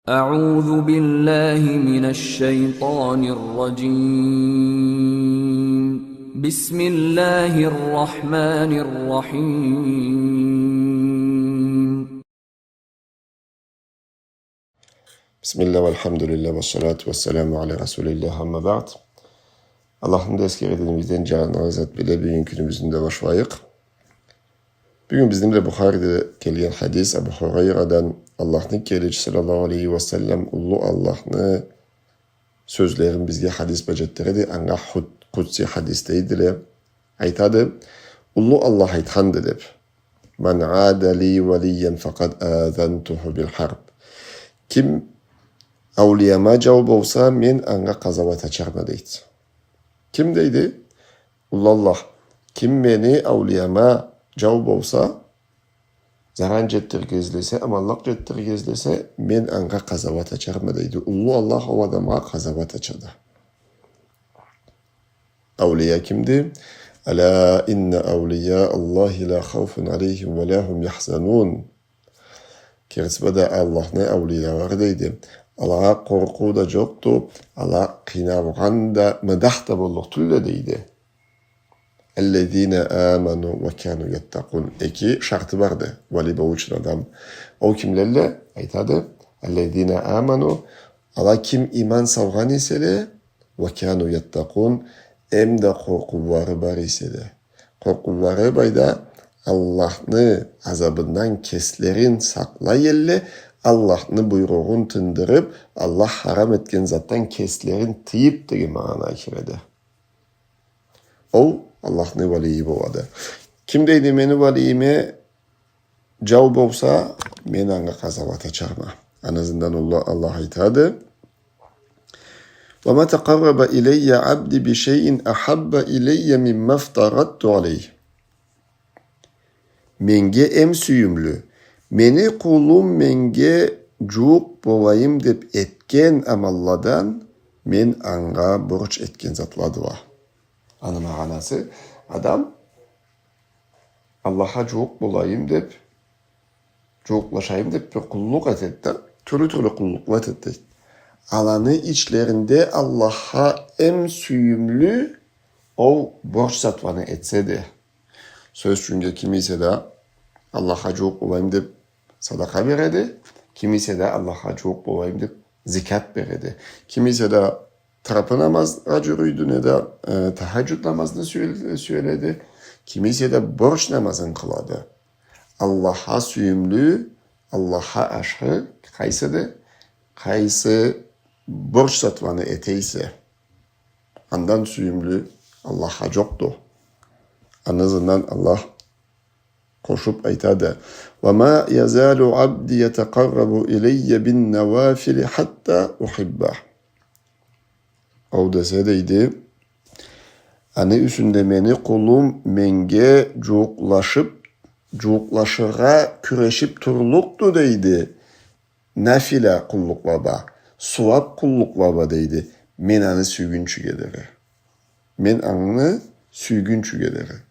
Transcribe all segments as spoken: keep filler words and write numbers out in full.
أعوذ بالله من الشيطان الرجيم. بسم الله الرحمن الرحيم. Бисмиллях, валхамдулиллях, вассалату вассаламу аля расулиллях, амма баъд. Аллахны да эсгерирбиз, джангы зат бла бюгюн кюнюбюзню да башлайыкъ. Бюгюн бизни бла Бухариде келген хадис, Абу Хурайрадан, Аллахны келечиси саллаллаху алейхи ва саллам уллу Аллахны сёзлерин бизге хадис бла джетдиреди, анга худ-, къудси хадис дейдиле. Айтады, уллу Аллах айтханды деп: «Ман ада ли валиян факъад азантуху бил харб». Ким аулияма джау болса, мен анга къазауат ачарма, дейди. Ким дейди? Уллу Аллах. Ким мени аулияма джау болса, заран джетдирирге излесе, аманлыкъ джетдирирге излесе, мен анга къазауат ачарма, дейди. Уллу Аллах ол адамгъа къазауат ачады. Аулия кимди? «Аля инна аулия Аллахи ля хафун алейхим ва ля хум яхзанун». Кертиси бла да Аллахны аулиялары, дейди, алагъа къоркъуу да джокъду, ала къыйналгъан да, мадах да боллукъ тюлле, дейди. «Аллязина аману ва кану яттакъун». Эки шарты барды вали болуучун адам. Ол кимлелле? Айтады: «Аллязина аману», ала ким иман салгъан эселе, «ва кану яттакъун», эм да къоркъуулары бар эселе. Къоркъуулары бла да Аллахны азабындан кеслерин сакълай элле, Аллахны буйругъун тындырып, Аллах харам этген затдан кеслерин тыйып деген магъанагъа киреди. Ол Аллахны валийи болады. Ким дейди, мени валийиме джау болса, мен анга къазауат ачарма. Аны ызындан Аллах, Аллах айтады: «Ва ма такъарраба илейя абди би шейин ахабба илейя мимма фтарадту алейх». Менге эм сюйюмлю, мени къулум менге джууукъ болайым деп этген амалладан мен анга борч этген затладыла. Аны магъанасы, адам Аллахха джууукъ болайым деп, джууукълашайым деп бир къуллукъ этеди да, тюрлю-тюрлю къуллукъла этеди. Аланы ичлеринде Аллахха эм сюйюмлю ол борч затланы этседи. Сёз ючюннге, ким эсе да Аллахха джууукъ болайым деп садакъа береди, ким эсе да Аллахха джууукъ болайым деп зекят береди, ким эсе да тарапы намазгъа джюрюйдю, неда, э, тахаджуд намазны сюел-, сюеледи, ким эсе да борч намазын къылады. Аллахха сюйюмлю, Аллахха ашхы къайсыды? Къайсы борч затланы эте эсе. Андан сюйюмлю Аллахха джокъду. Аны ызындан Аллах къошуп айтады: «Ва ма язалу абди ятакъаррабу илейя бин навафили хатта ухиббах». Ол десе, дейди, аны юсюнде мени къулум менге джууукълашып, джууукълашыргъа кюрешип турлукъду, дейди. Нафила къуллукъла бла, сууап къуллукъла бла, дейди. Мен аны сюйгюнчюге дери. Мен аны сюйгюнчюге дери.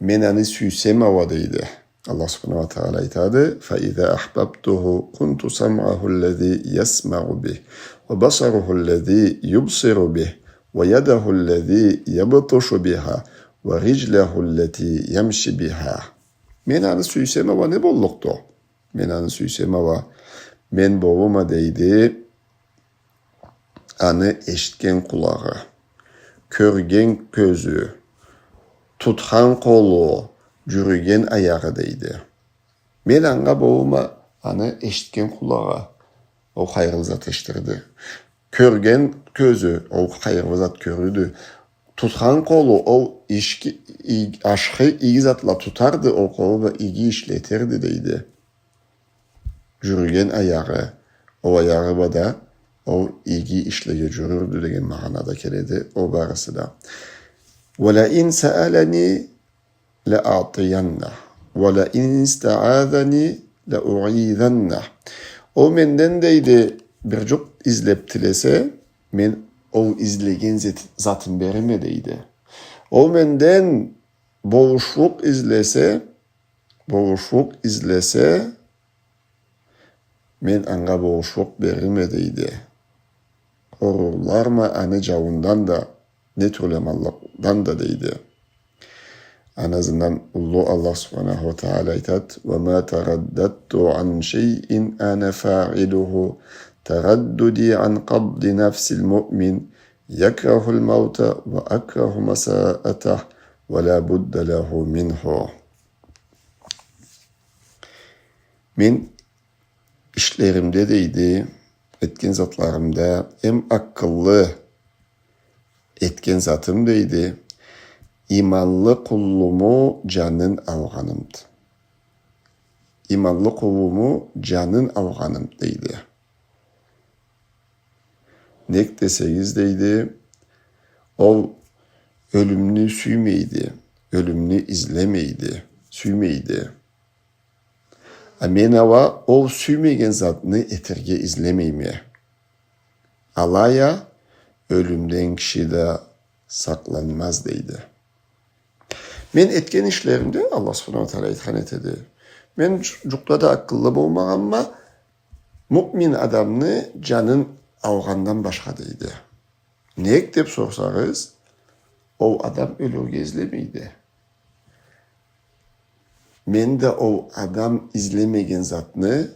Мен аны сюйсем ала, дейди. Аллах субханаху ва тагъала айтады: «Фа иза ахбабтуху кунту самъаху аллази ясмаъу бих, ва басараху аллази юбсиру бих, ва ядаху аллази ябтушу биха, ва риджлаху аллати ямши биха». Мен аны сюйсем ала, не боллукъду? Мен аны сюйсем ала, мен болума, дейди, аны эшитген къулагъы, кёрген кёзю, тутхан къолу, джюрюген аягъы, дейди. Мен анга болума аны эшитген къулагъы, ол хайырлы зат эшитирди. Кёрген кёзю, ол хайырлы зат кёрюрдю. Тутхан къолу, ол ишки-, ий-, ашхы иги затла тутарды, ол къолу бла иги ишле этерди, дейди. Джюрюген аягъы, ол аягъы бла да ол иги ишлеге джюрюрдю деген магъанада келеди ол барысы да. «Ва ла ин саалани ла аътияннах, ва ла ин истаазани ла уизаннах». Ол менден, дейди, бир джукъ излеп тилесе, мен ол излеген зет-, затын береме, дейди. Ол менден болушлукъ излесе, болушлукъ излесе, Мен анга болушлукъ берирме, дейди. Къорурларма аны джауундан да, не тюрлю аманлыкъдан да, дейди. Аны ызындан уллу Аллах субханаху ва тагъала айтады: «وما ترددت عن شيء أنا فاعله ترددي عن قبض نفس المؤمن يكره الموت وأكره مساءته ولا بد له منه». Мен ишлеримде, дейди, этген затларымда эм акъыллы этген затым, дейди, иманлы къулуму джанын алгъанымды. Иманлы къулуму джанын алгъанымды, дейди. Нек десегиз, дейди, ол ёлюмню сюймейди, ёлюмню излемейди, сюймейди. А мен уа ол сюймеген затны этерге излемейме. Алай а ёлюмден киши да сакъланмаз, дейди. Мен этген ишлеримде, Аллах субханаху ва тагъала айтхан этеди, мен джукъ-, джукъда да акъыллы болмагъанма, муъмин адамны джанын алгъандан башха, дейди. Нек деб сорсагъыз, ол адам ёлюрге излемейди. Мен да ол адам излемеген затны,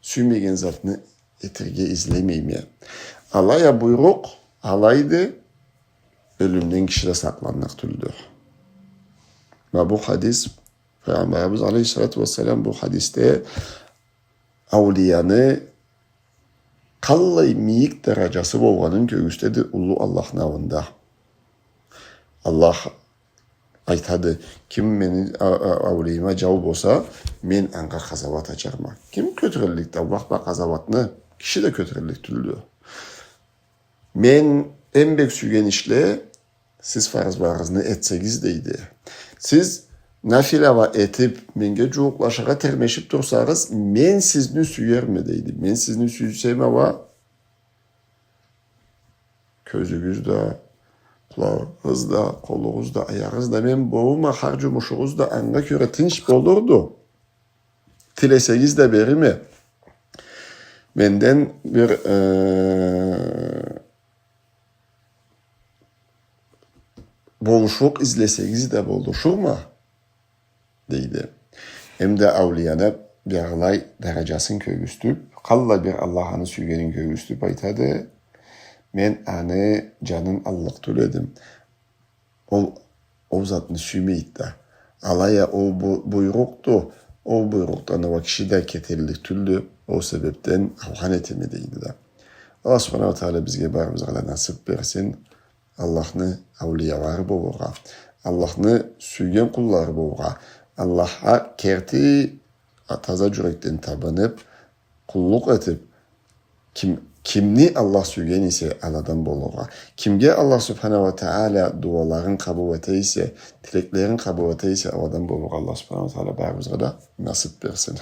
сюймеген затны этерге излемейме. Алай а буйрукъ алайды, ёлюмден киши да сакъланныкъ тюлдю. Ма бу хадис, Пайгъамбарыбыз алейхиссалату вассалам бу хадисде аулияны къаллай мийик даражасы болгъанын кёргюзтеди уллу Аллахны аллында. Аллах айтады: «Ким мени а-, а-, аулийиме джау болса, мен анга къазауат ачарма». Ким кётюрелликди Аллах бла къазауатны? Киши да кётюреллик тюлдю. Мен эм бек сюйген ишле, сиз фарзларыгъызны этсегиз, дейди. Сиз нафила уа этиб, меннге джууукълашыргъа термешиб турсагъыз, мен сизни сюерме, дейди. Мен сизни сюйсем уа, кёзюгюз да, къулагъыгъыз да, къолугъуз да, аягъыгъыз да мен болурма, хар джумушугъуз да анга кёре тынч болурду. Тилесегиз да берирме. Менден бир, э, болушлукъ излесегиз да болушурма, дейди. Эм да аулияны бир аллай даражасын кёргюзтюб, къаллай бир Аллах аны сюйгенин кёргюзтюб айтады: «Мен аны джанын аллыкъ тюл эдим. Ол, ол затны сюймейди да. Алай а ол бу-, буйрукъду, ол буйрукъдан уа киши да кетеллик тюлдю. Ол себебден алгъан этеме», дейди да. Аллах субханаху ва тагъала бизге барыбызгъа да насыб берсин Аллахны аулиялары болургъа, Аллахны сюйген къуллары болургъа, Аллахха керти, а, таза джюрекден табыныб, къуллукъ этиб, ким, кимни Аллах сюйген эсе, аладан болургъа. Кимге Аллах субханаху ва тагъала дуаларын къабыл эте эсе, тилеклерин къабыл эте эсе, аладан болургъа Аллах субханаху ва тагъала барыбызгъа да насыб берсин.